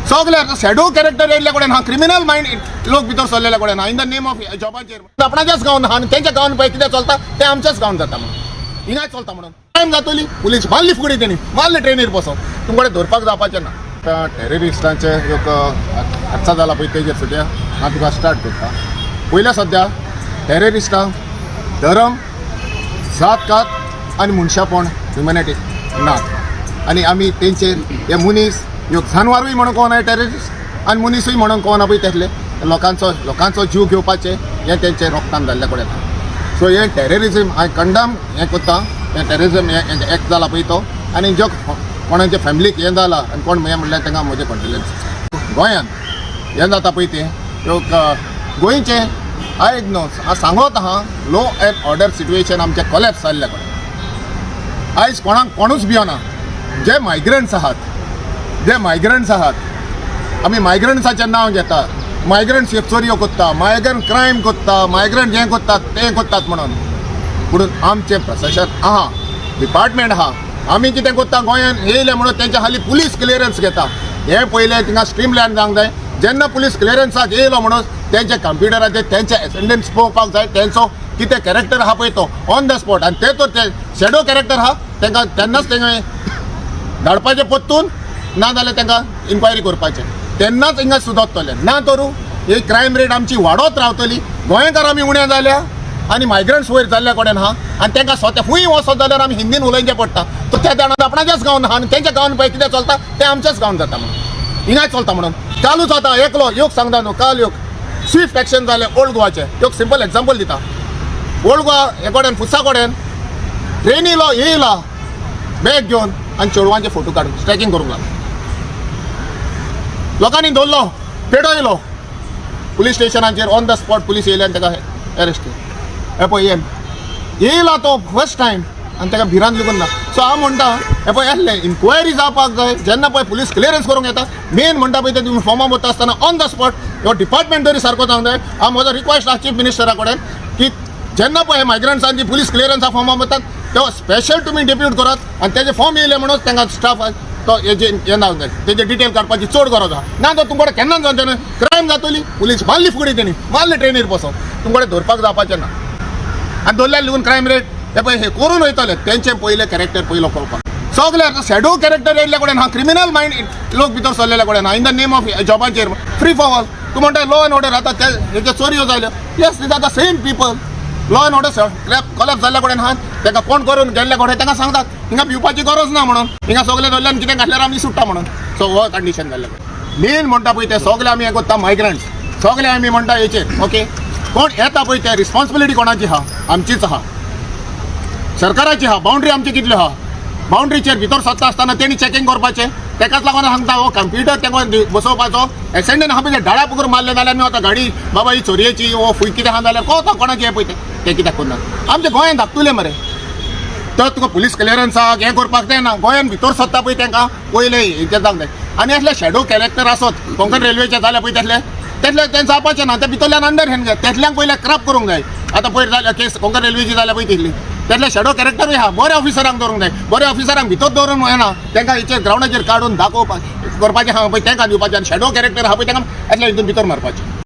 सगळे shadow character येयल्ल्या कडेन हा, क्रिमिनल मायंड लोक भितर सरलेल्या कडेन हा, इन the name of जॉबाचेर. आपणाच्याच गांवान आहा आनी तेंच्या गांवान पळय कितें चलता तें आमच्याच गांवान जाता म्हणून, हिंगाय चलता म्हणून. टायम जातली, पुलीस मारली फुगडी, तेणी मारली ट्रेनीर बसोन, तुमकडे धरपाक जावपाचें ना. आतां टेररिस्टांचे एक हादसा जाला पळय, तेजेर सद्या हांव तुका स्टार्ट करता. पयल्या सद्या टेररिस्टां धर्म, जात कात आनी मनशापण, ह्युमॅनिटी ना. आनी आमी तेंचेर हे मनीस ह्यो जानवरूय म्हणून कोण टेररिस्ट आनी मनीसूय म्हणून कोण पळय, तेतले लोकांचो जीव घेवपाचें हें तेंचें रोगतान जाल्ल्या कडेन. सो हें टेररिझम हांवें कंडम हें करता. हें टेररिझम हें एक्ट जाला पळय तो, आनी जो कोणाच्या फॅमिलीक हें जाला आनी कोण हें म्हणल्यार तांकां म्हजें कंडोलन्स. गोंयान हें जाता पळय तें ह्यो गोंयचें आयज न्हू, हांव सांगत आहा, लॉ एंड ऑर्डर सिट्युएशन आमचें कोलॅप्स जाल्ल्या कडेन. आयज कोणाक कोणूच भियना. जे मायग्रंट्स आहात, जे मायग्रंट्स आहात, आमी मायग्रंट्साचें नांव घेता, मायग्रंट्स हे चोरयो करता, मायग्रंट क्रायम करता, मायग्रंट हें करतात, तें करतात म्हणून. पूण आमचें प्रशासन आहा, डिपार्टमेंट आहा, आमी कितें करता? गोंयान येयले म्हणून तेंच्या हाली पुलीस क्लियरन्स घेता. हें पयलें थिंगा स्ट्रीमलायन जावंक जाय. जेन्ना पुलीस क्लियरन्साक येयलो म्हणून तेंच्या कंप्युटराचेर तेंचे एसेंडन्स पळोवपाक जाय, तेंचो कितें कॅरेक्टर आहा पळय तो ऑन the spot. आनी ते तर ते शॅडो कॅरेक्टर आहा, तांकां तेन्नाच तेंगे धाडपाचें परतून, ना जाल्यार तांकां इन्क्वायरी करपाचें, तेन्नाच हिंगा सुदरतलें. ना तर ही क्रायम रेट आमची वाडत रावतली. गोंयकार आमी उणे जाल्या आनी मायग्रंट्स वयर जाल्ल्या कडेन आहा. आनी तांकां स्वता खंय वचत जाल्यार आमी हिंदीन उलोवचें पडटा. तर त्या जाणां आपणाच्याच गांवान आहा आनी तेंच्या गांवान पळय कितें चलता तें आमच्याच गांवान जाता म्हणून, हिंगाय चलता म्हणून. कालूच आतां एकलो योग सांगता न्हू, काल योग स्विफ्ट एक्शन जालें ओल्ड गोवाचें. एक सिंपल एग्जाम्पल दिता. ओल्ड गोवा हे कडेन, फुसा कडेन ट्रेनीलो येयला बॅग घेवन आनी चेडवांचे फोटो काडून स्ट्रेकिंग करूंक लागलो. लोकांनी धरलो, पेटयलो पुलीस स्टेशनाचेर. ऑन the spot police येयले आनी ताका अरेस्ट केलो. हे पळय, येयला तो फर्स्ट टायम आनी ताका भिरांत लेगून ना. सो हांव म्हणटा, हे पळय, येसलें इन्क्वायरी जावपाक जाय. जेन्ना पळय पुलीस क्लियरन्स करूंक येता, मेन म्हणटा पळय ते तुमी फॉर्मा वता आसतना ऑन the spot हो डिपार्टमेंट तरी सारको जावंक जाय. हांव म्हजो रिक्वेस्ट आसा चीफ मिनिस्टरा कडेन की जेन्ना पळय मायग्रंट्सांची पुलीस क्लियरन्सा फॉर्मा वतात, तेव्हा स्पेशल तुमी डेप्यूट करात आनी तेजे फॉर्म येयले म्हणून तांकां स्टाफ तो हेजे हें जावंक जाय, तेजे डिटेल काडपाची चड गरज आहा. ना तर तुमकडे केन्नाच जावचें ना. क्रायम जातली, पुलीस मारली फुगडी, तेणी मारली ट्रेनीर बसोन, तुमकडे धरपाक जावपाचें ना. आनी धरल्यार लेगून क्रायम रेट हे पळय हे करून वयतले. तेंचे पयले कॅरेक्टर पयलो कळपाक. सगळे आतां शॅडो कॅरेक्टर येयल्ल्या कडेन आहा, क्रिमिनल मायंड लोक भितर सरलेल्या कडेन आहा, in the name of जॉबाचेर free for all. तूं म्हणटा लॉ एंड ऑर्डर, आतां ते हेचे चोरयो जाल्यो. Yes, these are the same people. Law and order collapse जाल्ल्या कडेन आहा. ताका कोण करून गेल्ल्या कडेन तांकां सांगतात हिंगा भिवपाची गरज ना म्हणून, हिंगा सगळे धरल्यान कितें घातल्यार आमी सुट्टा म्हणून. सो हो कंडिशन जाल्ल्या कडेन. मेन म्हणटा पळय ते सगळे आमी हें करता, मायग्रंट्स सगळे आमी म्हणटा हेचेर. ओके, कोण येता पळय ते रिस्पॉन्सिबिलिटी कोणाची आहा? आमचीच आहा, सरकाराची आहा. बाउंड्री आमची कितल्यो आहा? बाउंड्रीचेर भितर सरता आसतना तेणी चॅकिंग करपाचें. तेकाच लागून सांगता, हो कंप्युटर तेंका बसोवपाचो. एक्सिडेंट आहा पळय, डाळ्या पकड मारले जाल्यार आमी आतां गाडी बाबा ही चोरयेची वो फूंय कितें आहा जाल्यार कोता कोणाची. हें पळय ते कित्याक करना? आमच्या गोंयांत धाकटुले मरे, तर तुका पुलीस क्लियरन्साक हें करपाक जायना. गोंयांत भितर सरता पळय तांकां पयलें हेचें जावंक जाय. आनी असले शॅडो कॅरेक्टर आसत, कोंकण रेल्वेचे जाल्या पळय, तेतले तेतले तें जावपाचें ना. ते भितरल्यान अंडर हें जाय, तेतल्यांक पयलें क्रॅप करूंक जाय. आतां पयर जाल्या केस कोंकण रेल्वेची जाल्या पळय तितली, तेतले शॅडो कॅरेक्टरूय आहा. बरे ऑफिसरांक दवरूंक जाय. बरे ऑफिसरांक भितर दवरून येना, तांकां हेचेर ग्रावंडाचेर काडून दाखोवपाक करपाचें आहा पळय, तांकां दिवपाचें. आनी शॅडो कॅरेक्टर आहा पळय, तांकां येतले हितून भितर मारपाचें.